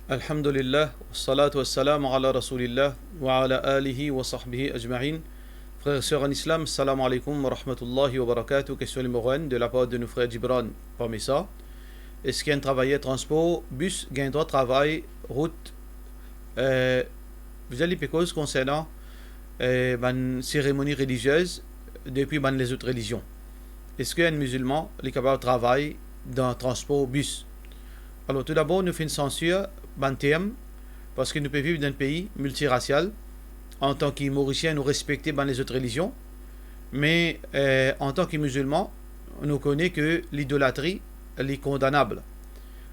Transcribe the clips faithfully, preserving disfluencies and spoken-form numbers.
Alhamdulillah, wassalatu wassalamu ala Rasoulillah, wa ala alihi wa sahbihi ajmain. Frères et sœurs en islam, salam alaikum wa rahmatullahi wa barakatuh. Question numéro un de la part de nos frères Gibran par message. Eski enn travayer transpor bis gagn drwa travay rout, eh, vizit li pe koz konsernan, eh, bann seremoni reliziez depi bann lezot relizion? Eski enn mizilman li kapav travay dan transpor bis? Alor, toudabor, nou finn sansir bann term, parski nou pe viv dan enn pei miltirasial. Antan ki Morisien, nou respekte bann lezot relizion, me, eh, antan ki mizilman, nou kone ke lidolatri, li kondanab.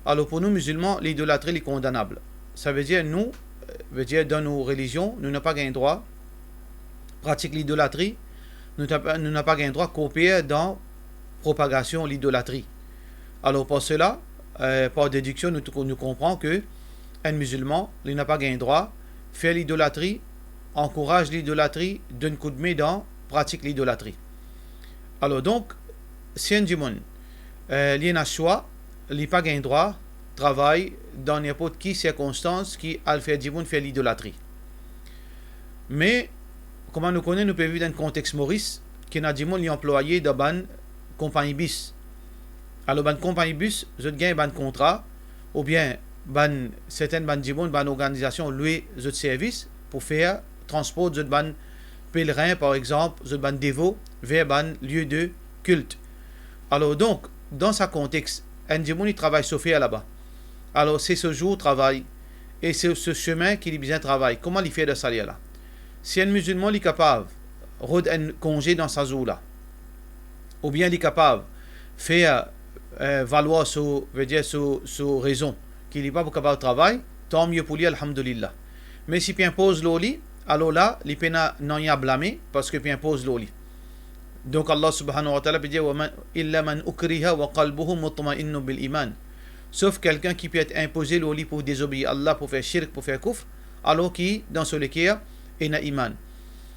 Alor, pou nou mizilman, lidolatri, li kondanab. Savedir nou, vedir dan nou relizion, nou napa gagn drwa pratik lidolatri, nou ta-, nou napa gagn drwa kooper dan propagasion lidolatri. Alor, par sela, eh, par dediksion, nou, nou konpran ke enn mizilman, li napa gagn drwa fer lidolatri, ankouraz lidolatri, donn koudme dan pratik lidolatri. Alor, donk, si enn dimoun, eh, li ena swa, li pa gagn drwa travay dan ninport ki sirkonstans ki al fer dimoun fer lidolatri. Me, kouma nou kone, nou pe viv dan enn kontex Moris, ki ena dimoun li anplwaye dan bann konpagni bis. Alor, bann konpagni bis, zot gagn bann kontra, oubien bann, sertin bann dimoun, bann organizasion lwe zot servis pou fer transport zot bann pelerin, par exanp, zot bann devo, ver bann lie de kilt. Alor, donk, dan sa kontex, enn dimoun li travay sofer laba. Alor, se so zour travay e se so semin ki li bizin travay. Kouma li fer dan sa ler la? Si enn mizilman li kapav rod enn konze dan sa zour la, oubien li kapav fer, eh, valwar so, vedir so, so rezon ki li pa pou kapav travay, tanmie pou li, alhamdulillah. Me si pe inpoz lor li, alor la, li pena nanye a blame, parski pe inpoz lor li. Donk, Allah subhanahu wa ta'ala pe dir, "Wa man, illa man ukriha wa qalbuhu mutma'innun bil iman." Sof kikenn ki pe et inpoze lor li pou dezobeir Allah, pou fer shirk, pou fer koufr, alor ki dan so leker ena iman.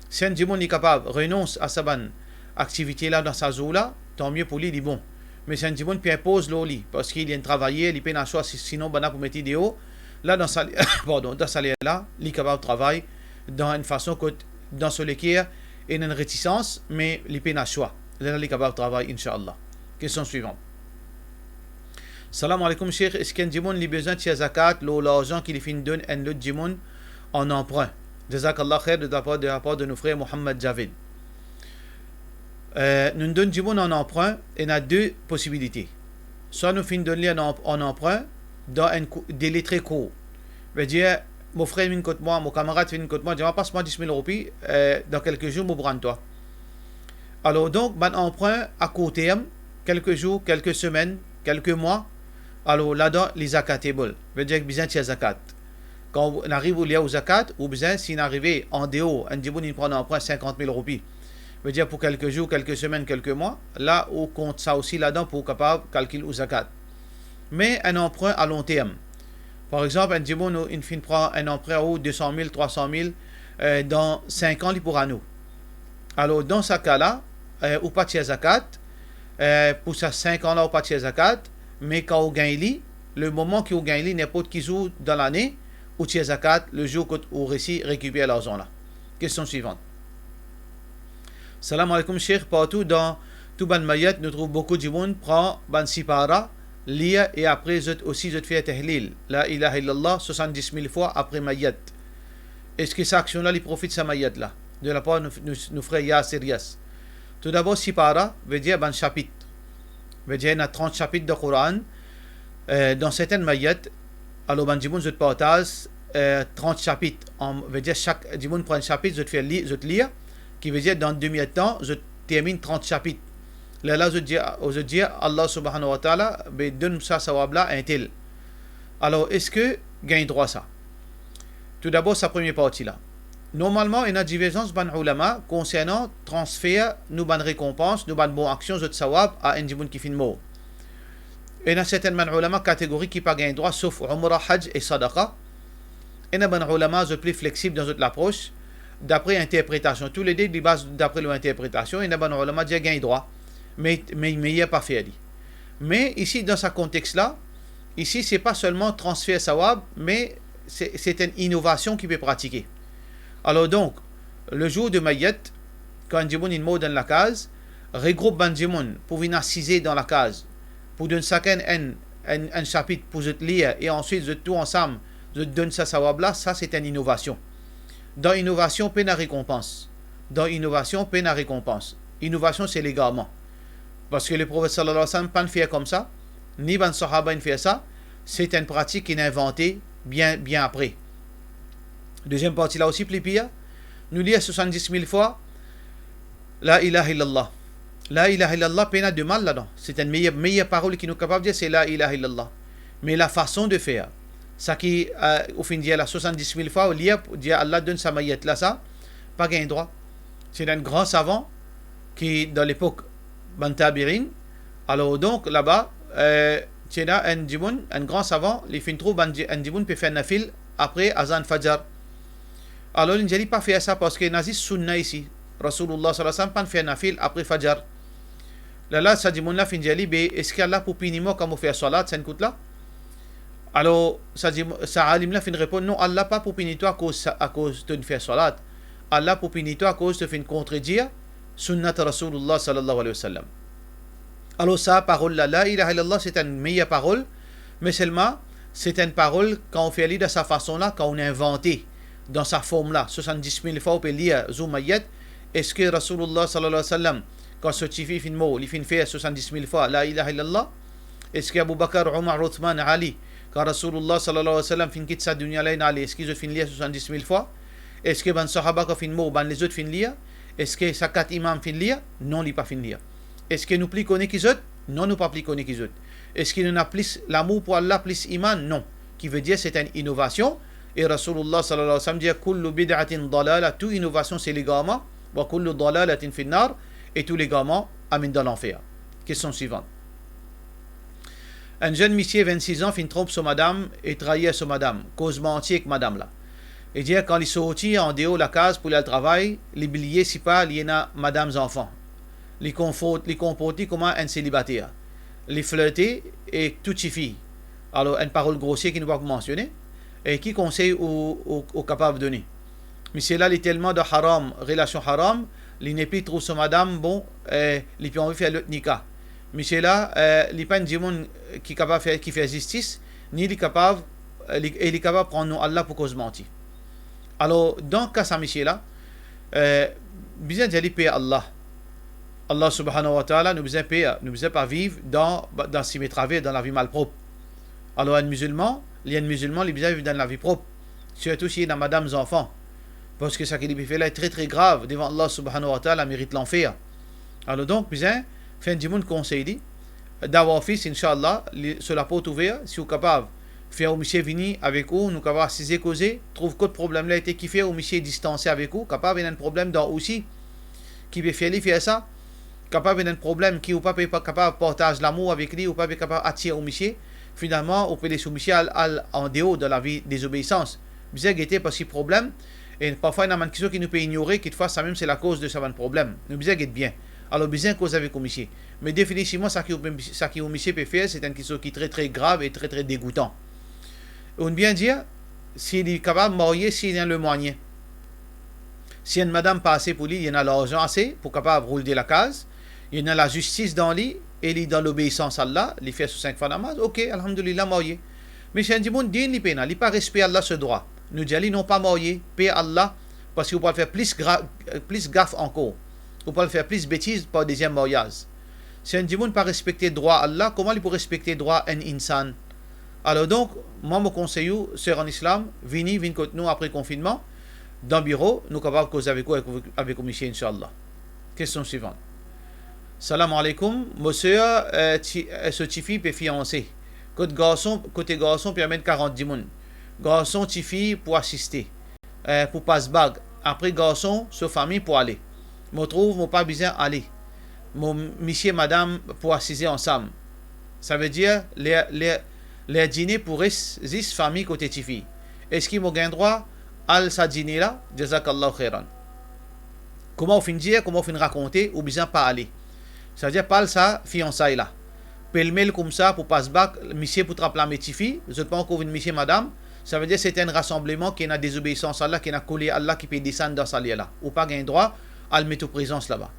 Si enn dimoun li kapav renons a sa bann aktivite la dan sa zour la, tanmie pou li, li bon. Me si enn dimoun pe inpoz lor li, parski li enn travayer, li pena swa, si-, sinon bann la pou met li deor, la dan sa, pardon, dan sa ler la, li kapav travay dan enn fason kot dan so leker ena enn retisans, me li pena swa. Lerla li kapav travay, inshallah. Kestion swivan. Salam alaikum, Sheikh. Eski enn dimoun li bizin tir zakat lor larzan ki li finn donn enn lot dimoun an anprin? Jazakallah khair, de la part, de la part de nou frer Mohammad Javed. Eh, nou donn dimoun an anprin, ena de posibilite. Swa nou finn donn li an anp-, an anprin dan enn kou-, dele tre kour. Vedir, mo frer vinn kot mwa, mo kamarad vinn kot mwa, dir mwa, "Pas mwa dis mil roupi, eh, dan kelke zour, mo pou rann twa." Alor, donk, bann anprin a kour term, kelke zour, kelke semenn, kelke mwa, alor, ladan, li zakatable. Vedir, bizin tir zakat. Kan ou ariv ou ler ou zakat, ou bizin, si inn arive andeor, enn dimoun inn pran anprin sinkant mil roupi, vedir pou kelke zour, kelke semenn, kelke mwa, la ou kont sa osi ladan pou ou kapav kalkil ou zakat. Me enn anprin a lon term. Par exanp, enn dimoun ou inn finn pran enn anprin a ou de san mil, trwa san mil, eh, dan sink an li pou rann ou. Alor, dan sa ka la, eh, ou pa tir zakat, eh, pou sa sink an la, ou pa tir zakat, me kan ou gagn li, le moman ki ou gagn li, ninport ki zour dan lane, ou tir zakat, le zour kot ou resi rekiper larzan la. Kestion swivan. Salam alaikum, Sheikh. Partou dan tou bann mayat, nou trouv boukou dimoun pran bann sipara, lir, e apre zot osi, zot fer tahlil, la ilaha illallah, swasanndis mil fwa apre mayat. Eski sa aksion la, li profit sa mayat la? De la par nou, nou, nou frer Yasir Yas. Toudabor, sipara, vedir bann sapit. Vedir, ena trant sapit dan Koran. Eh, dan sertin mayat, alor bann dimoun, zot partaz, eh, trant sapit. An, vedir, sak dimoun pran enn sapit, zot fer li, zot lir, ki vedir, dan demi-er-tan, zot terminn trant sapit. Lerla, zot dir, zot dir, Allah subhanahu wa ta'ala, be donn sa sawab la entel. Alor, eski gagn drwa sa? Toudabor, sa premie parti la. Normalman, ena diverzans bann oulama konsernan transfer nou bann rekonpans, nou bann bon aksion, zot sawab a enn dimoun ki finn mor. Ena sertin bann oulama kategori ki pa gagn drwa, sof omra, haj e sadaqa. Ena bann oulama, zot pli fleksib dan zot lapros, dapre interpretasion. Toulede, li baz dapre lor interpretasion. Ena bann oulama dir gagn drwa, me, me, meyer pa fer li. Me isi, dan sa kontex la, Isi, se pa selman transfer sawab, me se, se enn inovasion ki pe pratike. Alor donk, le zour de mayet, kan enn dimoun inn mor dan lakaz, regroup bann dimoun pou vinn asize dan lakaz, pou donn sakenn enn, enn, enn sapit pou zot lir, e answit zot tou ansam, zot donn sa sawab la, sa se enn inovasion. Dan inovasion, pena rekonpans. Dan inovasion, pena rekonpans. Inovasion, se legarman. Parski Leprofet sallallahu alayhi wa sallam pa'nn fer koumsa, ni bann sahaba inn fer sa, se enn pratik ki inn invante bien, bien apre. Deziem parti la osi pli pir, nou lir swasanndis mil fwa, La ilaha illallah. La ilaha illallah, pena de mal ladan. Se enn meyer, meyer parol ki nou kapav dir, se La ilaha illallah. Me la fason de fer, sa ki, eh, ou finn dir la swasanndis mil fwa, ou lir, dir Allah donn sa mayet la sa, pa gagn drwa. Se enn gran savan ki dan lepok bann tabiin. Alor donk, laba, eh, ti ena enn dimoun, enn gran savan, li finn trouv bann di-, enn dimoun pe fer nafil apre azan Fajar. Alor, li dir li pa fer sa parski ena zis sunna isi. Rasoulullah sallallahu alayhi wa sallam pa'nn fer nafil apre Fajar. Lerla sa dimoun la finn dir li, "Be, eski Allah pou pini mwa kan mo fer swalat, sa enn kout la?" Alor, sa dim-, sa alim la finn reponn, "Non, Allah pa pou pini twa akoz sa, akoz to'nn fer swalat. Allah pou pini twa akoz to finn kontredir sunnat Rasoulullah sallallahu alayhi wa sallam." Alor sa parol la, La ilaha illallah, se enn meyer parol, me selman, se enn parol, kan ou fer li dan sa fason la, kan ou invante dan sa form la, swasanndis mil fwa ou pe lir zour mayet, eski Rasoulullah sallallahu alayhi wa sallam, kan so tifi finn mor, li finn fer swasanndis mil fwa, La ilaha illallah? Eski Abu Bakar, Omar, Othman, Ali, kan Rasoulullah sallallahu alayhi wa sallam finn kit sa dunia la, inn ale, eski zot finn lir swasanndis mil fwa? Eski bann sahaba kan finn mor, bann lezot finn lir? Eski sa kat imam finn lir? Non, li pa finn lir. Eski nou pli kone ki zot? Non, nou pa pli kone ki zot. Eski nou ena plis lamour pou Allah, plis iman? Non. Ki vedir se enn inovasion. E Rasoulullah sallallahu alayhi wa sallam dir, "Kullu bid'atin dalala", tou inovasion se legarman, "wa kullu dalalatin finnar", e tou legarman amenn dan lanfer. Kestion swivan. Enn zenn misie vennsis an finn tronp so madam e trair so madam, koz manti ek madam la. E dir kan li sorti andeor lakaz pou li al travay, li bliye sipa li ena madam zanfan. Li konfort-, li konport li kouma enn selibater. Li flirte ek tou tifi. Alor, enn parol grosie ki nou pa pou mansione. E ki konsey ou, ou, ou kapav done? Misie la, li telman dan haram, relasion haram, li nepli trouv so madam bon, eh, li pe anvi fer lot nika. Misie la, eh, li pa enn dimoun ki kapav fer, ki fer zistis, ni li kapav, eh, li, e li kapav pran nom Allah pou koz manti. Alor, dan ka sa misie la, eh, bizin dir li per Allah. Allah subhanahu wa ta'ala, nou bizin per, nou bizin pa viv dan, dan sime traver, dan lavi malprop. Alor, enn mizilman, li enn mizilman, li bizin viv dan enn lavi prop. Sirtou si li ena madam, zanfan. Parski sa ki li pe fer la tre, tre grav devan Allah subhanahu wa ta'ala, merit lanfer. Alor donk, bizin fer enn dimoun konsey li. Dawa Office, inshallah, li, so laport ouver, si ou kapav fer ou misie vini avek ou, nou kapav asize koze, trouv kot problem la ete, kifer ou misie distanse avek ou, kapav ena enn problem dan ou osi, ki pe fer li fer sa, kapav ena enn problem ki ou pa pe pa kapav partaz lamour avek li, ou pa pe kapav atir ou misie, finalman, ou pe les ou misie al, al andeor dan lavi dezobeisans. Bizin gete parski problem, e parfwa ena bann kestion ki nou pe ignore, kitfwa samem se lakoz de sa bann problem. Nou bizin get bien. Alor, bizin koz avek ou misie. Me definitivman, sa ki ou, sa ki ou misie pe fer, se enn kestion ki tre, tre grav e tre, tre degoutan. Ou'nn bien dir, si li kapav marye, si li ena lemwayen. Si enn madam pa ase pou li, li ena larzan ase pou kapav roul de lakaz, li ena lazistis dan li, e li dan lobeisans Allah, li fer so sink fwa namaz, ok, alhamdulillah, marye. Me si enn dimoun, din li pena, li pa respekte Allah so drwa. Nou dir li, non, pa marye, per Allah, parski ou pou al fer plis gra-, plis gaf ankor. Ou pou al fer plis betiz par deziem maryaz. Si enn dimoun pa respekte drwa Allah, kouma li pou respekte drwa enn insan? Alor donk, mwa mo konsey ou, ser an Islam, vini, vinn kot nou apre konfinnman, dan biro, nou kapav koz avek ou, avek, avek ou misie, inshallah. Kestion swivan. Salam aleykoum, mo ser, eh, ti, eh, so tifi pe fianse. Kot garson, kote garson pe amenn karant dimoun. Garson, tifi pou asiste, eh, pou pas bag. Apre garson, so fami pou ale. Mo trouv mo pa bizin ale. Mo misie madam pou asize ansam. Savedir, ler, ler, ler dine pou res zis fami kote tifi. Eski mo gagn drwa al sa dine la? Jazakallahu khairan. Kouma ou finn dir, kouma ou finn rakonte, ou bizin pa ale. Savedir pa al sa fiansay la. pelmel koumsa pou pas bak, misie pou trap lame tifi, zot pa ankor vinn misie madam, savedir se enn rasanbleman ki ena dezobeisans Allah, ki ena koler Allah ki pe desann dan sa ler la. Ou pa gagn drwa al met ou prezans laba.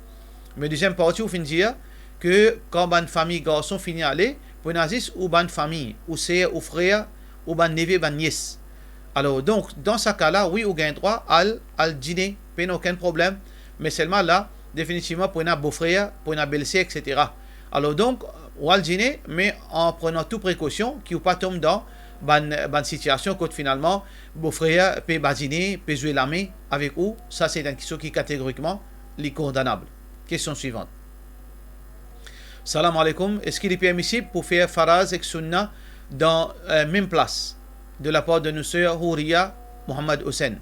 Me deziem parti ou finn dir ke kan bann fami garson fini ale, pou ena zis ou bann fami, ou ser, ou frer, ou bann neve, bann nies. Alor, donk, dan sa ka la, wi, ou gagn drwa al, al dine, pena okenn problem, me selman la, definitivman, pou ena bofrer, pou ena belser, et cetera. Alor, donk, ou al dine, me an prenan tou prekosion, ki ou pa tom dan bann, bann sitiasion kot finalman, bofrer pe badine, pe zwe lame avek ou, sa se enn kiksoz ki kategorikman, li kondanab. Kestion swivan. Salam aleykoum, eski li permisib pou fer faraz ek sunna dan, eh, mem plas? De la part de nou ser Houria Mohammad Hossein.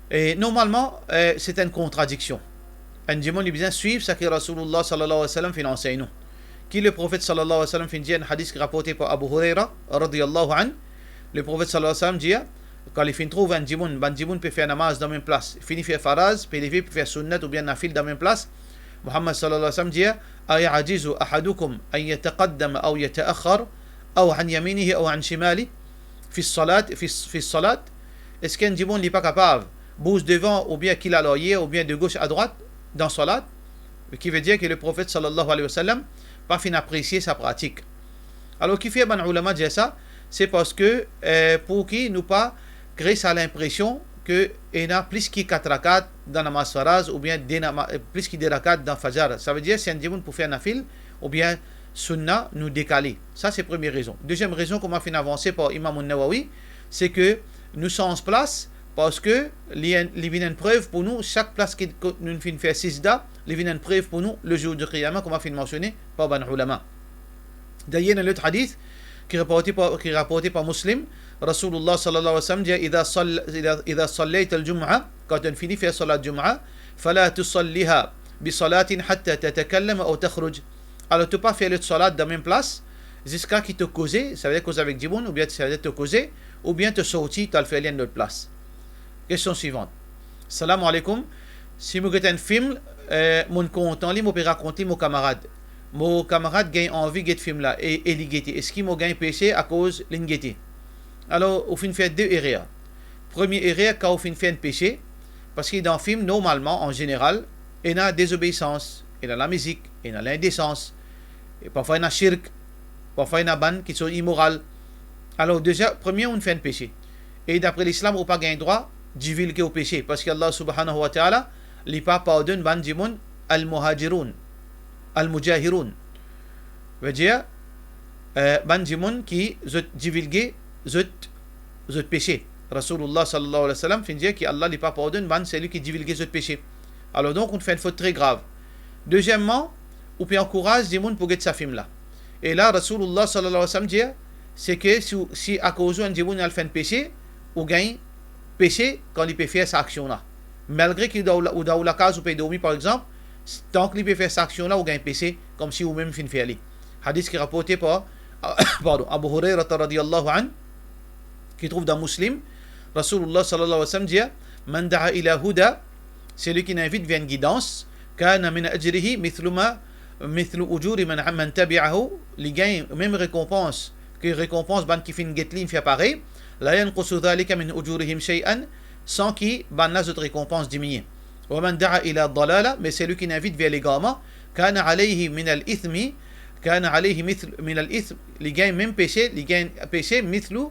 E normalman, eh, se enn kontradiksion. Enn dimoun li bizin swiv seki Rasoulullah sallallahu alayhi wa sallam finn ansegn nou. Ki Leprofet sallallahu alayhi wa sallam finn dir, enn hadis ki raporte par Abu Huraira radiyallahu anhu. Leprofet sallallahu alayhi wa sallam dir, kan li finn trouv enn dimoun, bann dimoun pe fer namaz dan mem plas, fini fer faraz, pe leve pou fer sunnat oubien nafil dan mem plas, Muhammad sallallahu alayhi wa sallam dir, "Ayajizu ahadukum an yataqaddama aw yataakhar, aw an yaminihi aw an shimalihi, fi salat, fi, fi salat?" Eski enn dimoun li pa kapav bouz devan oubien kil a laryer oubien de gos a drwat dan salat? Ki vedir ki Leprofet sallallahu alayhi wa sallam pa finn apresie sa pratik. Alor, kifer bann oulama dir sa? Se parski, eh, pou ki nou pa kre sa linpresion ki ena plis ki kat rakat dan namaz faraz oubien de nama-, eh, plis ki de rakat dan fajar. Savedir, si enn dimoun pou fer nafil oubien sunna, nou dekale. Sa se premie rezon. Deziem rezon, kouma finn avanse par Imam An-Nawawi, se ki nou sanz plas, parski li enn, li vinn enn prev pou nou, sak plas ki, kot nou finn fer sijda, li vinn enn prev pou nou, le zour di Qiyama, kouma finn mansione par bann oulama. Dayer, ena lot hadis ki raporte par, ki raporte par Muslim, Rasoulullah sallallahu alayhi wa sallam dir, "Idha sall-, idha, idha sallayta al-jum'a", kan to fini fer salat Jum'a, "fala tusalliha bi salatin hatta tatakallama aw takhruj." Alor, to pa fer lot salat dan mem plas, ziska ki to koze, savedir koze avek dimoun, oubien savedir to koze, oubien to sorti, to al fer li enn lot plas. Kestion swivan. Salam aleykoum. Si mo get enn fim, eh, mo kontan li, mo pe rakont li mo kamarad. Mo kamarad gagn anvi get fim la e, e li gete. Eski mo gagn pese akoz linn gete? Alor, ou finn fer de erer. Premie erer, kan ou finn fer enn pese, parski dan fim, normalman, an zeneral, ena dezobeisans, ena lamizik, ena lindesans, e parfwa ena shirk, parfwa ena bann kiksoz imoral. Alor, deziem, premie, ou fer enn pese. E dapre Lislam, ou pa gagn drwa divilge ou pese, parski Allah subhanahu wa ta'ala, li pa pardonn bann dimoun al-muhajiroun, al-mujahiroun. Vedir, eh, bann dimoun ki zot divilge zot, zot pese. Rasoulullah sallallahu alayhi wa sallam finn dir ki Allah li pa pardonn bann seki divilge zot pese. Alor donk, ou fer enn fot tre grav. Dezieman, ou pe ankouraz dimoun pou get sa fim la. E la, Rasoulullah sallallahu alayhi wa sallam dir, se ki si, si akoz ou enn dimoun al fer enn pese, ou gagn pese kan li pe fer sa aksion la. Malgre ki ou dan, ou dan ou lakaz, ou pe dormi, par exanp, tank li pe fer sa aksion la, ou gagn pese, koumsi ou mem finn fer li. Hadis ki raporte par, pardon, Abu Hurairah radiyallahu anhu, ki trouv dan Muslim, Rasoulullah sallallahu alayhi wa sallam dir, "Man da'a ila huda", seki invit ver enn gidans, "kana min ajrihi mithlu ma, mithlu ujuri man, man tabi'ahu", li gagn mem rekonpans ki rekonpans bann ki finn get li, finn fer parey, "la yanqusu dhalika min ujurihim shay'an", san ki bann la zot rekonpans diminie. "Wa man da'a ila dalala", me seki invit ver legarman, "kana alayhi min al-ithmi, kana alayhi mithl, min al-ithm", li gagn mem pese, li gagn pese mithlu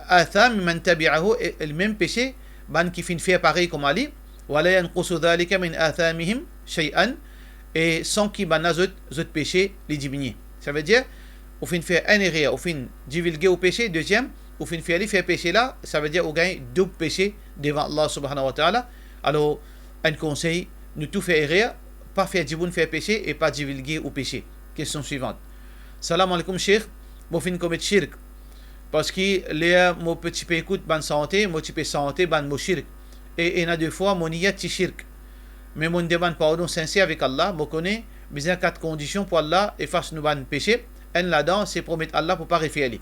athami man tabi'ahu, e, e mem pese bann ki finn fer parey kouma li, "wa la yanqusu dhalika min athamihim shay'an", e san ki bann la zot, zot pese li diminie. Savedir, ou finn fer enn erer, ou finn divilge ou pese, deziem, ou finn fer li fer pese la, savedir ou gagn doub pese devan Allah subhanahu wa ta'ala. Alor, enn konsey, nou tou fer erer, pa fer dimoun fer pese e pa divilge ou pese. Kestion swivan. Salam aleykoum, Sheikh. Mo finn komet shirk. Parski ler mo pe, ti pe ekout bann sante, mo ti pe sante bann mo shirk. E ena defwa mo niyat ti shirk. Me mo demann pardon sinser avek Allah, mo kone bizin kat kondision pou Allah efas nou bann pese. Enn ladan, se promet Allah pou pa refer li.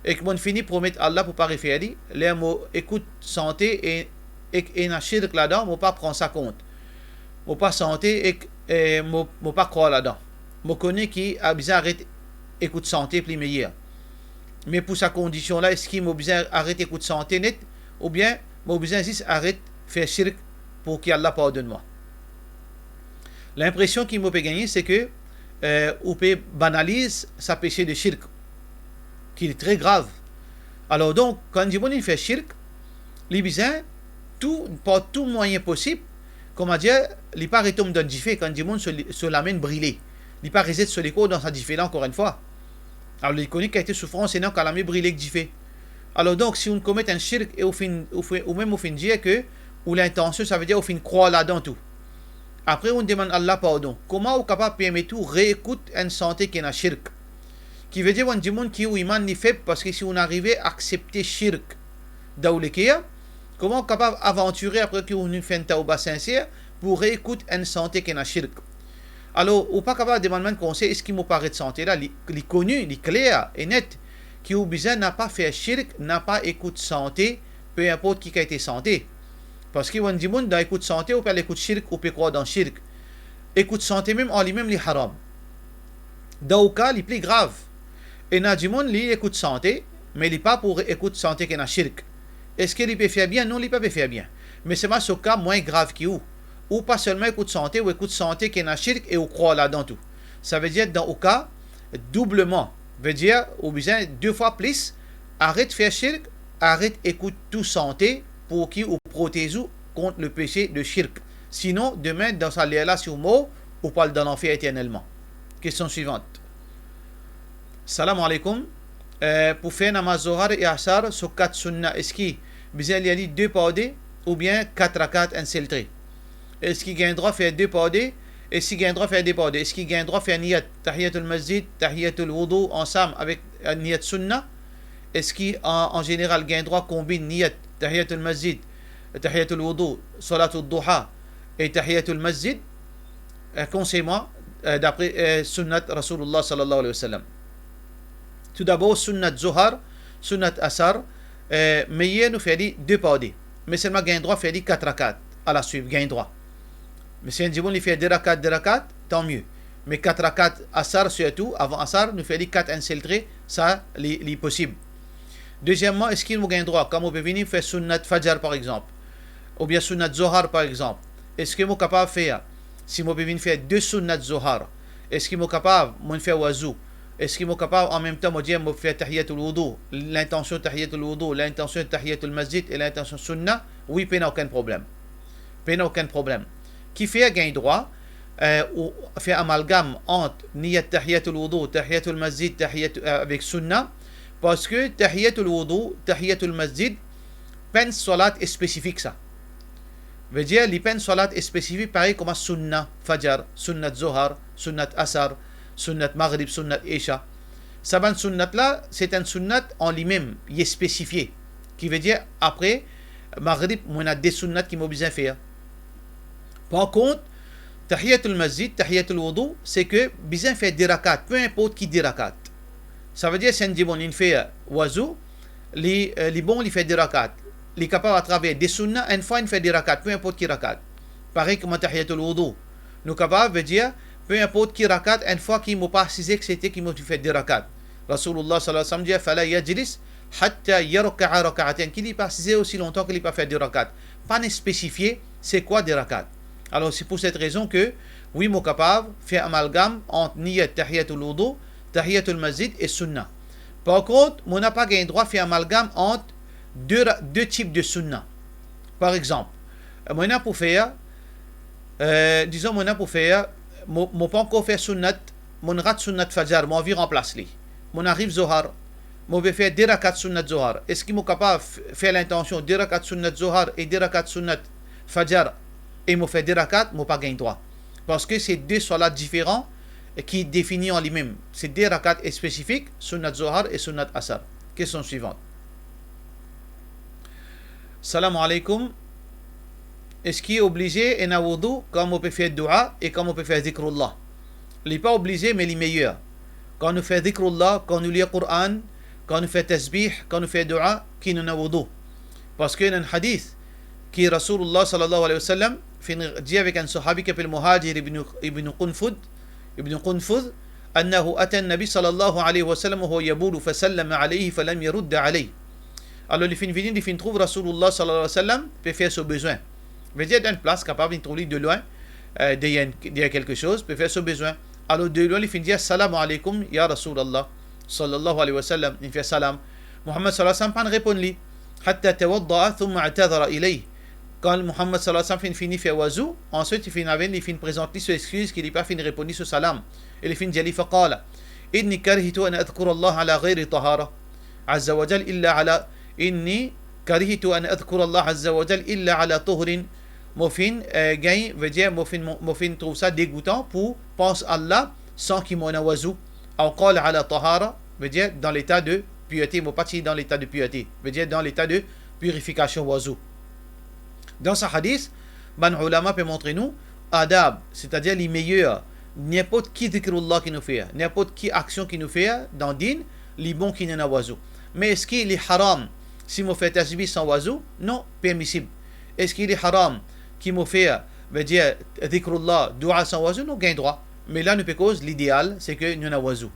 Ek mo fini promet Allah pou pa refer li, ler mo ekout sante e, ek ena shirk ladan, mo pa pran sa kont. Mo pa sante ek, e, mo, mo pa krwar ladan. Mo kone ki, a, bizin aret ekout sante pli meyer. Me pou sa kondision la, eski mo bizin aret ekout sante net, oubien mo bizin zis aret fer shirk pou ki Allah pardonn mwa? Linpresion ki mo pe gagne, se ke, eh, ou pe banaliz sa pese de shirk, ki li tre grav. Alor donk, kan dimoun inn fer shirk, li bizin tou, par tou mwayin posib, kouma dir, li pa retom dan dife, kan dimoun so, so lame inn brile, li pa rezet so lekor dan sa dife la, ankor enn fwa. Alor, li kone kalite soufrans ena kan lame brile ek dife. Alor donk, si ou'nn komet enn shirk e ou finn, ou fe-, ou mem ou finn dir ke ou lintansion, savedir ou finn krwar ladan tou. Apre, ou'nn demann Allah pardon. Kouma ou kapav permet ou reekout enn sante ki ena shirk? Ki vedir bann dimoun ki ou iman li feb, parski si ou'nn arive aksepte shirk dan ou leker, kouma ou kapav avantire apre ki ou'nn fer enn tawba sinser pou reekout enn sante ki ena shirk? Alor, ou pa kapav demann mwa enn konsey, eski mo pa aret sante la? Li, li koni, li kler e net, ki ou bizin napa fer shirk, napa ekout sante, pe inport ki kalite sante. Parski bann dimoun, dan ekout sante, ou pe al ekout shirk, ou pe krwar dan shirk. Ekout sante mem an limem, li haram. Dan ou ka, li pli grav. Ena dimoun, li ekout sante, me li pa pou ekout sante ki ena shirk. Eski li pe fer bien? Non, li pa pe fer bien. Me selman so ka mwin grav ki ou. Ou pa selman ekout sante, ou ekout sante ki ena shirk e ou krwar ladan tou. Savedir, dan ou ka, doubleman. Vedir, ou bizin de fwa plis, aret fer shirk, aret ekout tou sante, pou ki ou protez ou kont le pese de shirk. Sinon, demin, dan sa ler la, si ou mor, ou pou al dan lanfer eternelman. Kestion swivant. Salam aleykoum. Eh, pou fer namaz Zohar e Asar, so kat sunna, eski bizin lir li de par de, oubien kat rakat enn sel tre? Eski gagn drwa fer de par de? Eski gagn drwa fer de par de? Eski gagn drwa fer niyat Tahiyatul Masjid, Tahiyatul Wudu ansam avek, eh, niyat sunna? Eski an, an zeneral gagn drwa konbinn niyat Tahiyatul Masjid, Tahiyatul Wudu, Salatul Duha e Tahiyatul Masjid? Eh, konsey mwa, eh, dapre, eh, sunnat Rasoulillah sallallahu alayhi wa sallam. Toudabor, sunnat Zohar, sunnat Asar, eh, meyer nou fer li de par de. Me selman gagn drwa fer li kat rakat, alaswiv, gagn drwa. Me si enn dimoun li fer de rakat, de rakat, tan mie. Me kat rakat Asar, sirtou avan Asar, nou fer li kat enn sel tre, sa li, li posib. Dezieman, eski mo gagn drwa, kan mo pe vini fer sunnat Fajar, par exanp, oubien sunnat Zohar, par exanp, eski mo kapav fer, si mo pe vinn fer de sunnat Zohar, eski mo kapav, mo fer wazu, eski mo kapav, an mem tan, mo dir, mo fer Tahiyatul Wudu, lintansion Tahiyatul Wudu, lintansion Tahiyatul Masjid e lintansion sunna? Wi, pena okenn problem. Pena okenn problem. Kifer gagn drwa, eh, ou fer amalgam ant niyat Tahiyatul Wudu, Tahiyatul Masjid, tahiyat, eh, avek sunna, parski Tahiyatul Wudu, Tahiyatul Masjid, pa enn salat espesifik sa. Vedir, li pa enn salat espesifik parey kouma sunna Fajar, sunnat Zohar, sunnat Asar, sunnat Maghrib, sunnat Isha. Sa bann sunnat la, se enn sunnat an limem, li espesifie. Ki vedir, apre Maghrib, mo ena de sunnat ki mo bizin fer. Par kont, Tahiyatul Masjid, Tahiyatul Wudu, se ke bizin fer de rakat, pe inport ki de rakat. Savedir, si enn dimoun inn fer wazu, li, eh, li bon, li fer de rakat. Li kapav atraver de sunna, enn fwa inn fer de rakat, pe inport ki rakat. Parey kouma Tahiyatul Wudu. Nou kapav, vedir, pe inport ki rakat, enn fwa ki mo pa asize, exsepte ki mo ti fer de rakat. Rasoulillah sallallahu alayhi wa sallam dir, "Fala yajlis hatta yarka'a rak'atayn." Ki li pa asize osi lontan ki li pa fer de rakat. Pa inn espesifie se kwa de rakat. Alor, se pou set rezon ke, wi, mo kapav fer amalgam ant niyat Tahiyatul Wudu, Tahiyatul Masjid e sunna. Par kont, mo napa gagn drwa fer amalgam ant de ra-, de tip de sunna. Par exanp, mo ena pou fer, eh, dizon, mo ena pou fer, mo, mo pa ankor fer sunnat, mo'nn rat sunnat Fajar, mo anvi ranplas li. Mo'nn ariv Zohar, mo pe fer de rakat sunnat Zohar. Eski mo kapav f-, fer lintansion de rakat sunnat Zohar e de rakat sunnat Fajar e mo fer de rakat? Mo pa gagn drwa. Parski se de salat diferan ki defini an limem. Se de rakat espesifik, sunnat Zohar e sunnat Asar. Kestion swivant. Salam aleykoum. Eski oblize ena wudu kan mo pe fer dua e kan mo pe fer zikrullah? Li pa oblize, me li meyer. Kan nou fer zikrullah, kan nou lir Koran, kan nou fer tasbih, kan nou fer dua, ki nou ena wudu. Parski ena enn hadith ki Rasoulillah sallallahu alayhi wa sallam finn dir avek enn sahabi ki apel Muhajir ibn, ibn Qunfud, ibn Qunfud, أنه أتى النبي صلى الله عليه وسلم وهو يبول فسلم عليه فلم يرد عليه. Alor, li finn vini, li finn trouv Rasoulullah sallallahu alayhi wa sallam pe fer so bezwin. Vedir, dan enn plas, kapav vinn trouv li de lwin, eh, deryer, deryer kelke soz, pe fer so bezwin. Alor, de lwin, li finn dir, "Assalamu alaykum, ya Rasoulullah," sallallahu alayhi wa sallam, li fer salam. Muhammad sallallahu alayhi wa sallam pa'nn reponn li. حتى توضأ ثم اعتذر إليه. Kan Muhammad sallallahu alayhi wa sallam finn fini fer wazou, answit li finn al, li finn prezant li so exkiz ki li pa finn reponn li so salam. E li finn dir li, فقال: إني كرهت أن أذكر الله على غير طهارة عز وجل إلا على، إني كرهت أن أذكر الله عز وجل إلا على طهر. Mo finn, eh, gagn, vedir, mo finn, mo, mo finn trouv sa degoutan pou pans Allah san ki mo ena wazou. أو قال على طهارة, vedir dan leta de pirte, mo pa ti dan leta de pirte, vedir dan leta de pirifikasion wazou. Dan sa hadis, bann oulama pe montre nou adab, setadir li meyer, ninport ki zikrullah ki nou fer, ninport ki aksion ki nou fer dan din, li bon ki nou ena wazou. Me eski li haram si mo fer tasbih san wazou? Non, permisib. Eski li haram ki mo fer, vedir zikrullah, doua san wazou? Non, gagn drwa. Me la nou pe koz lideal, se ki nou ena wazou.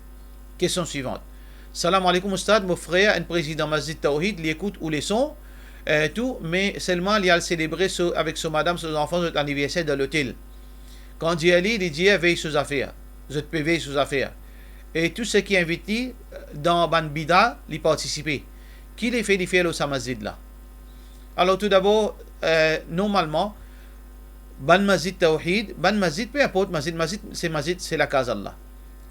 Kestion swivant. Salam alaykum Oustad, mo frer enn prezidan Masjid Tawhid, li ekout ou leson, eh, tou, me selman li al selebre so, avek so madam, so zanfan, zot aniverser dan lotel. Kan dir li, li dir vey so zafer. Zot pe vey so zafer. E tou seki invit li, eh, dan bann bida, li partisipe. Ki lefe li fer lor sa masjid la? Alor, toudabor, eh, normalman, bann masjid tawhid, bann masjid, pe inport masjid, masjid, se masjid, se lakaz Allah.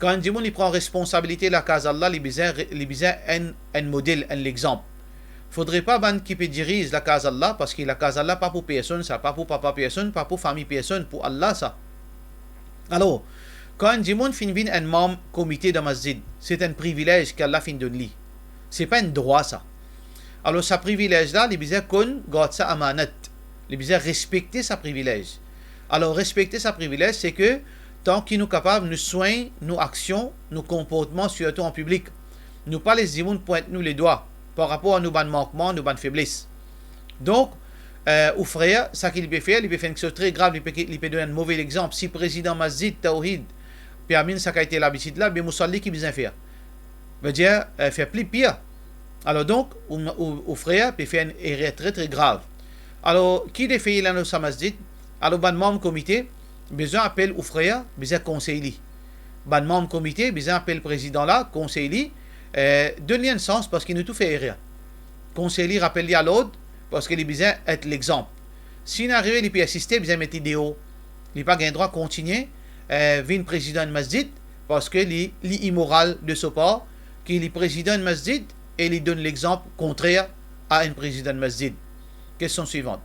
Kan enn dimoun li pran responsabilite lakaz Allah, li bizin re-, li bizin enn, enn model, enn lexanp. Fodre pa bann ki pe diriz lakaz Allah, parski lakaz Allah pa pou personn sa, pa pou papa personn, pa pou fami personn, pou Allah sa. Alor, kan enn dimoun finn vinn enn manm komite dan masjid, se enn privilez ki Allah finn donn li. Se pa enn drwa sa. Alor, sa privilez la, li bizin konn gard sa amanat. Li bizin respekte sa privilez. Alor, respekte sa privilez, se ki tan ki nou kapav, nou swegn nou aksion, nou konportman, sirtou an piblik. Nou pa les dimoun pwint nou ledwa par rapor a nou bann mankman, nou bann febles. Donk, eh, ou frer, sa ki li pe fer, li pe fer enn kiksoz tre grav, li pe, li pe donn enn move lexanp. Si prezidan masjid tawhid pe amenn sa kalite labitid la, be mo swar li ki bizin fer. Vedir, eh, fer pli pir. Alor donk, ou, ou, ou frer pe fer enn erer tre, tre grav. Alor, ki lefe li ena lor sa masjid? Alor, bann manm komite bizin apel ou frer, bizin konsey li. Bann manm komite bizin apel prezidan la, konsey li, eh, donn li enn sans, parski nou tou fer erer. Konsey li, rapel li a lord, parski li bizin et lexanp. Si inn arive li persiste, bizin met li deor. Li pa gagn drwa kontigne, eh, vinn prezidan enn masjid, parski li, li imoral de so par, ki li prezidan enn masjid e li donn lexanp kontrer a enn prezidan enn masjid. Kestion swivant.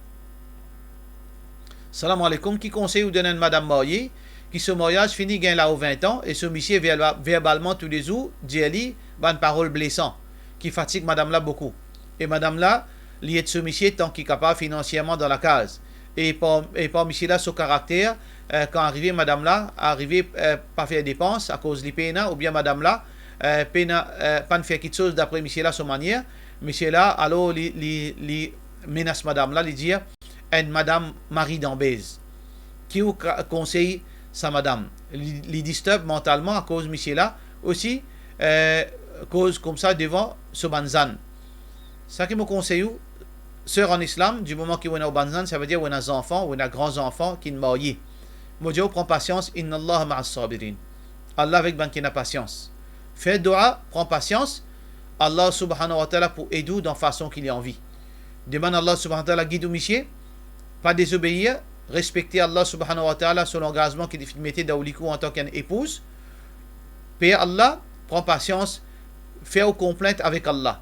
Salam alaykum, ki konsey ou donn enn madam marye ki so maryaz fini gagn lao vin an e so misie verba-, verbalman toulezour dir li bann parol blesan ki fatig madam la boukou? E madam la, li ed so misie tan ki kapav finansierman dan lakaz. E par, e par misie la so karakter, eh, kan arive madam la, arive, eh, pa fer depans akoz li pena, oubien madam la, eh, pena, eh, pa'nn fer kiksoz dapre misie la so manier, misie la, alor li, li, li menas madam la, li dir, enn madam mari danbez. Ki ou ka-, konsey sa madam? Li, li disturb mantalman akoz misie la osi, eh, koz koumsa devan so bann zann. Sa ki mo konsey ou, ser an Islam, di moman ki ou ena ou bann zann, savedir ou ena zanfan, ou ena gran zanfan ki marye. Mo dir ou pran pasians, inna Allaha ma'as sabirin. Allah avek bann ki ena pasians. Fer doua, pran pasians, Allah subhanahu wa ta'ala pou ed ou dan fason ki li anvi. Demann Allah subhanahu wa ta'ala gid ou misie, pa dezobeir, respekte Allah subhanahu wa ta'ala so langazman ki li finn mete dan ou likou antan ki enn epouz. Per Allah, pran pasians, fer ou konplint avek Allah.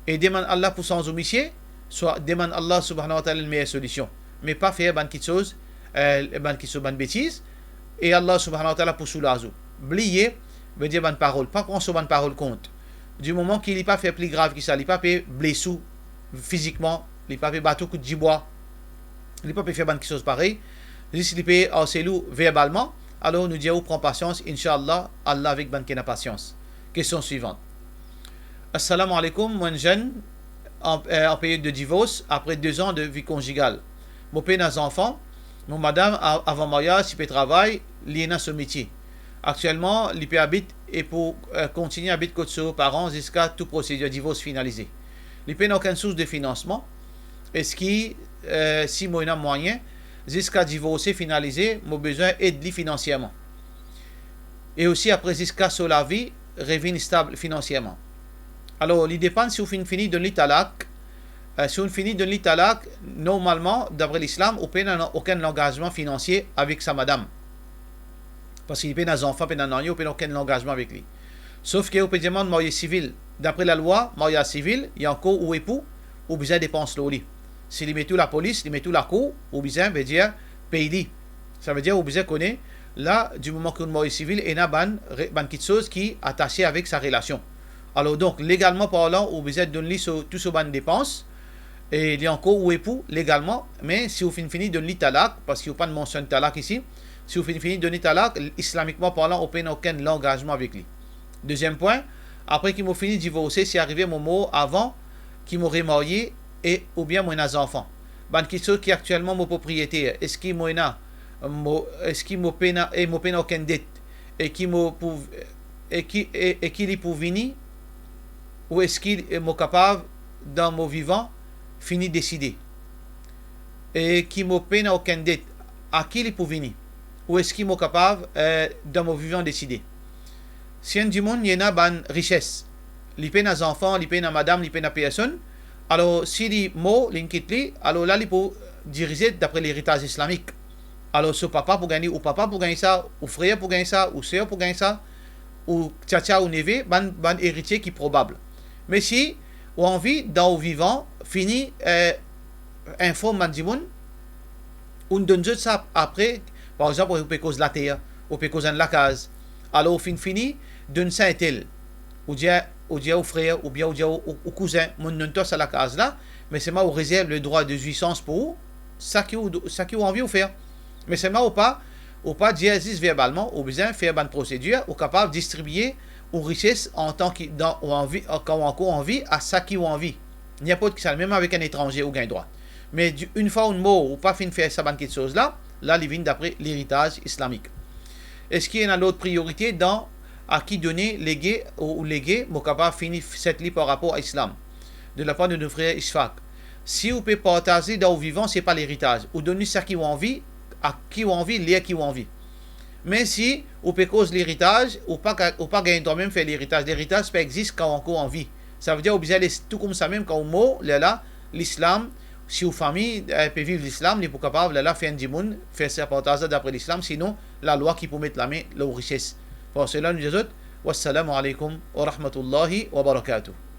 E demann Allah pou sanz ou misie, swa demann Allah subhanahu wa ta'ala enn meyer solision. Me pa fer bann kiksoz, eh, bann kiksoz, bann betiz, e Allah subhanahu wa ta'ala pou soulaz ou. Bliye, vedir bann parol, pa pran so bann parol kont. Di moman ki li pa fer pli grav ki sa, li pa pe bles ou fizikman, li pa pe bat ou kout dibwa, li pa pe fer bann kiksoz parey, zis li pe arsel ou verbalman, alor nou dir ou pran pasians, inshallah, Allah avek bann ki ena pasians. Kestion swivant. Assalamu alaykum, mo enn zenn an, eh, an period de divors apre de zan de vi konzigal. Mo pena zanfan, mo madam a-, avan maryaz ti pe travay, li ena so metie. Aktielman, li pe abit e pou, eh, kontigne abit kot so paran ziska tou prosedir divors finalize. Li pena okenn sours de finansman. Eski, eh, si mo ena mwayin, ziska divorse finalize, mo bizin ed li finansierman? E osi apre, ziska so lavi revinn stab finansierman? Alor, li depann si ou finn fini donn li talak. Eh, si ou finn fini donn li talak, normalman, dapre Lislam, ou pena okenn langazman finansie avek sa madam. Parski li pena zanfan, pena nanye, ou pena okenn langazman avek li. Sof ki ou pe demann marye sivil. Dapre lalwa, maryaz sivil, li ankor ou epou, ou bizin depans lor li. Si li met ou lapolis, li met ou lakour, ou bizin, vedir, pey li. Savedir ou bizin kone, la, di moman ki ou marye sivil, ena bann re-, bann kiksoz ki atase avek sa relasion. Alor donk, legalman parlan, ou bizin donn li so, tou so bann depans, e li ankor ou epou legalman, me si ou finn fini donn li talak, parski ou pa'nn mansionn talak isi, si ou finn fini donn li talak, islamikman parlan, ou pena okenn langazman avek li. Deziem pwin, apre ki mo fini divorse, si arive mo mor avan ki mo remarye e oubien mo ena zanfan, bann kiksoz ki aktielman mo propriyeter, eski mo ena, mo, eski mo pena, e mo pena okenn det, e ki mo pou, e ki, e, e ki li pou vini, ou eski, e, mo kapav, dan mo vivan, fini deside, e ki mo pena okenn det, a ki li pou vini, ou eski mo kapav, eh, dan mo vivan deside? Si enn dimoun, li ena bann rises, li pena zanfan, li pena madam, li pena personn, alor si li mor, li kit li, alor la li pou dirize dapre leritaz islamik. Alor so papa pou gagn li, ou papa pou gagn sa, ou frer pou gagn sa, ou ser pou gagn sa, ou tiatia, ou neve, bann, bann eritie ki probab. Me si ou anvi, dan ou vivan, fini, eh, inform bann dimoun, ou donn zot sa apre, par exanp, ou pe koz later, ou pe koz enn lakaz, alor ou finn fini donn sa entel, ou dir, ou dir ou frer, oubien ou dir ou, ou, ou kouzin, mo donn twa sa lakaz la, me selman ou rezerv ledrwa de zwisans pou ou, sa ki ou, sa ki ou anvi ou fer. Me selman ou pa, ou pa dir zis verbalman, ou bizin fer bann prosedir, ou kapav distribie ou rises antan ki dan ou anvi, kan ou ankor anvi, a sa ki ou anvi. Ninport kisannla, mem avek enn etranze ou gagn drwa. Me di, enn fwa ou mor, ou pa finn fer sa bann kiksoz la, la li vinn dapre leritaz islamik. Eski ena lot priyorite dan a ki done lege ou, ou lege, mo kapav fini set li par rapor a Islam, de lapar de nou frer Ishfaq. Si ou pe partaz li dan ou vivan, se pa leritaz. Ou donn li sa ki ou anvi, a ki ou anvi, ler ki ou anvi. Me si ou pe koz leritaz, ou pa ka-, ou pa gagn twa mem fer leritaz. Leritaz pa exist kan ou ankor anvi. Savedir ou bizin les tou koumsa mem kan ou mor, lerla Lislam, si ou fami, eh, pe viv Lislam, li pou kapav lerla fer enn dimoun fer sa partaz la dapre Lislam, sinon lalwa ki pou met lame lor ou rises. Par sela nou dir zot, wassalamu alaikum wa rahmatullahi wa barakatuh.